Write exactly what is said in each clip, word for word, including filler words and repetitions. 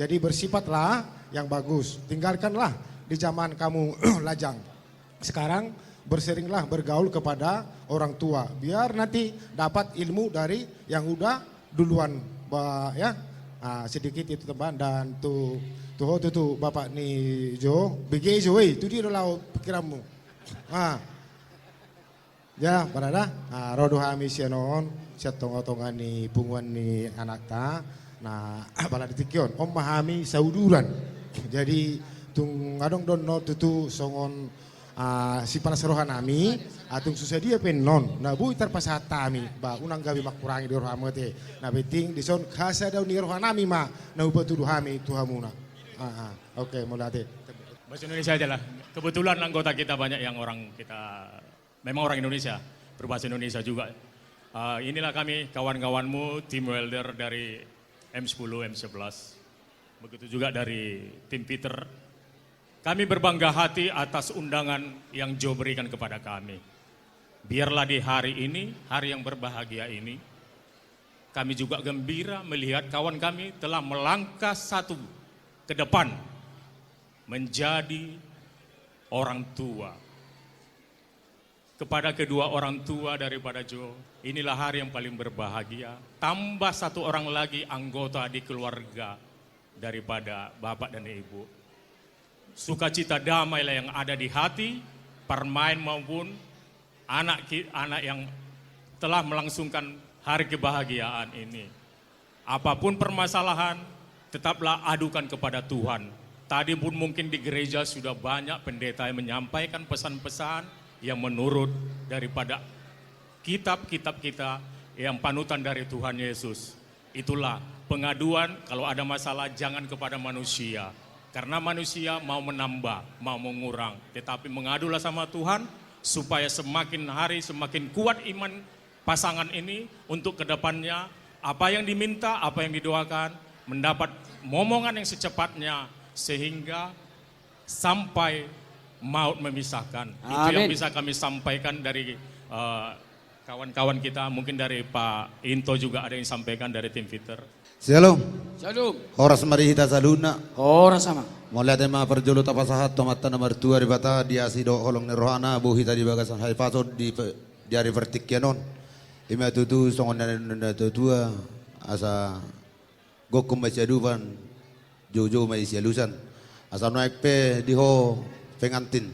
Jadi bersifatlah yang bagus, tinggalkanlah di zaman kamu lajang. Sekarang berseringlah bergaul kepada orang tua, biar nanti dapat ilmu dari yang udah duluan, ba, ya. Ah, sedikit itu, teman, dan tu, tu ho, tu, tu bapak ni Jo, bege Jo, eh, tu dia do laho pikiranmu. Ah. Ya, barada, ah, ro do hami sian on, sian tonga-tonga ni punguan ni anakta. Nah, apala di tingki on, on ma hami sauduran. Jadi, tung adong do annon tutu songon, ah, sipalas roha nami, ah, tung so sadia pe annon, na boi tarpasahat hami, ba, unang gabe mangkurangi di rohamu ate. Na penting, dison hasadaon ni roha nami ma, na hupatudu hami tu hamuna. Ah, ah, oke, mauliate. Bahasa Indonesia aja lah. Kebetulan anggota kita banyak yang orang kita memang orang Indonesia, berbahasa Indonesia juga. Eh, inilah kami, kawan-kawanmu, tim welder dari M sepuluh, M sebelas. Begitu juga dari tim fitter. Kami berbangga hati atas undangan yang Jo berikan kepada kami. Biarlah di hari ini, hari yang berbahagia ini, kami juga gembira melihat kawan kami telah melangkah satu ke depan menjadi orang tua. Kepada kedua orang tua daripada Jo, inilah hari yang paling berbahagia. Tambah satu orang lagi anggota di keluarga daripada bapak dan ibu. Sukacita damailah yang ada di hati, parumaen maupun anak ki-, anak yang telah melangsungkan hari kebahagiaan ini. Apapun permasalahan, tetaplah adukan kepada Tuhan. Tadi pun mungkin di gereja sudah banyak pendeta yang menyampaikan pesan-pesan yang menurut daripada kitab-kitab kita yang panutan dari Tuhan Yesus. Itulah pengaduan, kalau ada masalah jangan kepada manusia. Karena manusia mau menambah, mau mengurang. Tetapi mengadulah sama Tuhan, supaya semakin hari semakin kuat iman pasangan ini untuk ke depannya, apa yang diminta, apa yang didoakan, mendapat momongan yang secepatnya, sehingga sampai maut memisahkan. Itu yang Amin. Bisa kami sampaikan dari, eh, kawan-kawan kita. Mungkin dari Pak Into juga ada yang sampaikan dari tim fitter. Shalom. Shalom. Horas ma di hita saluhutna. Horas, Amang. Mauliate ma parjolo tapasahat tu Amanta na martua Debata, di asi dohot holong ni rohana, boi hita di bagasan hahipason di pe-, di ari partingkian on. I ma tutu songon na nidok ni natuatua, asa gokhon ma i siadopan, joujou ma i sialusan. Asa nuaeng pe di ho pengantin,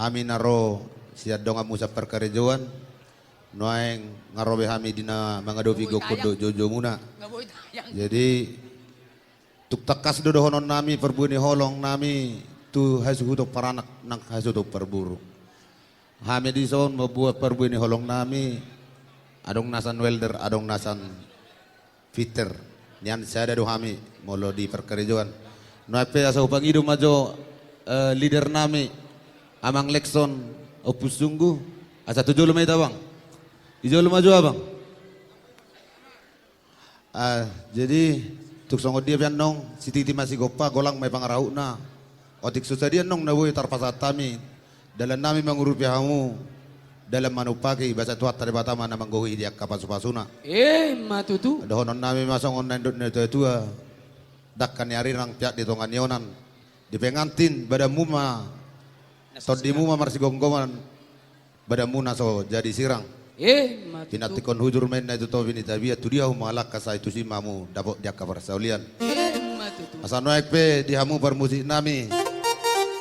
hami na ro sian donganmu saparkarejoan, nuaeng nga ro be hami di na mangadopi gokhon dohot joujoumuna. Jadi, tung tangkas do dohonon nami parbue ni holong nami tu hasuhuton paranak nang hasuhuton parboru. Hami dison mambuat parbue ni holong nami, adong na sian welder, adong na sian fitter. Nian sada do hami molo di parkarejoan. Nuaeng pe asa hupangido ma jo, eh, leader nami, Amang Lekson Ompusunggu. Asa tu jolo ma hita, Bang. Di jolo ma jo, Abang. Ah, jadi, tung songon dia pe annon, sititi ma sigompa, golang ma i pangarahutna. Otik so sadia annon na boi tarpasahat hami, dalan nami mangurupi hamu, dalan manumpaki, asa Tuhanta Debata ma na manggohi di angka pasupasuna. Eh, ma tutu. Dohonon nami ma songon na nidok ni natuatua, dangka ni arirang, piak di tonga ni onan. Di pengantin, badanmu ma, tondimu ma marsigomgoman, badanmuna so jadi sirang. Eh, ma tutu. Pinantikhon hujur ma inna i tu topi ni tapian, tu dia hamu mangalangka sai tusi ma hamu dapot di angka parsaulian. Eh, ma tutu. Asa nuaeng pe di hamu parmusik nami,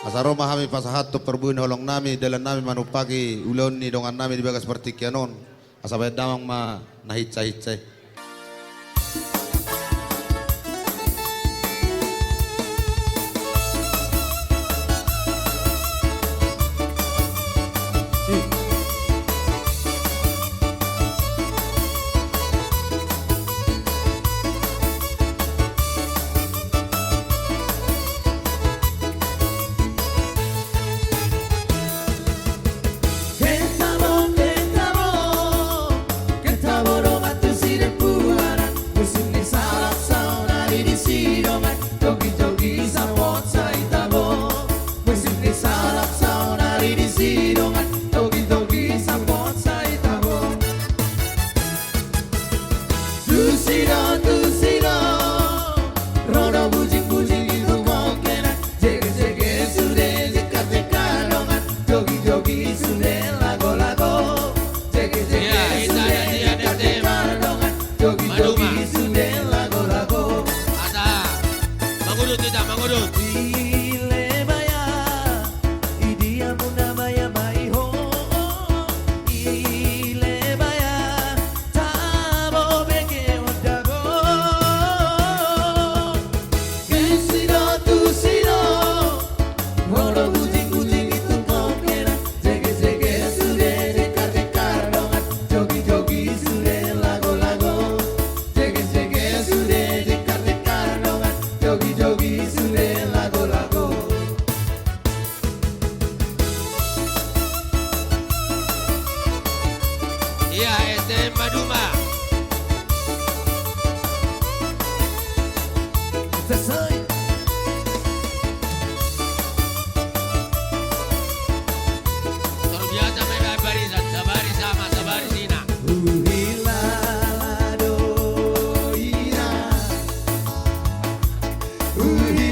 asa ro ma hami pasahathon parbue ni holong nami, dalan nami manumpaki ulaon ni dongan nami di bagas partingkian on. Asa bahen damang ma na hinsa-hinsa i. Hita mangodut. Ile baya, i dia muna baya mai ho. Ile baya, tabo bege on dabo. Tusi do, tusi do. Ro do bujing-bujing i tung pongkena. Jege-jege sude, dekar-dekar dongan. Jogi-jogi sude, lago-lago. Jege-jege sude, dekar-dekar dongan. Jogi-jogi sude, lago-lago. Ia, S D M Maduma. Selesai. Luar biasa, main barisan, sabar sama, sabar sina. Huhilala do ina. Huhilala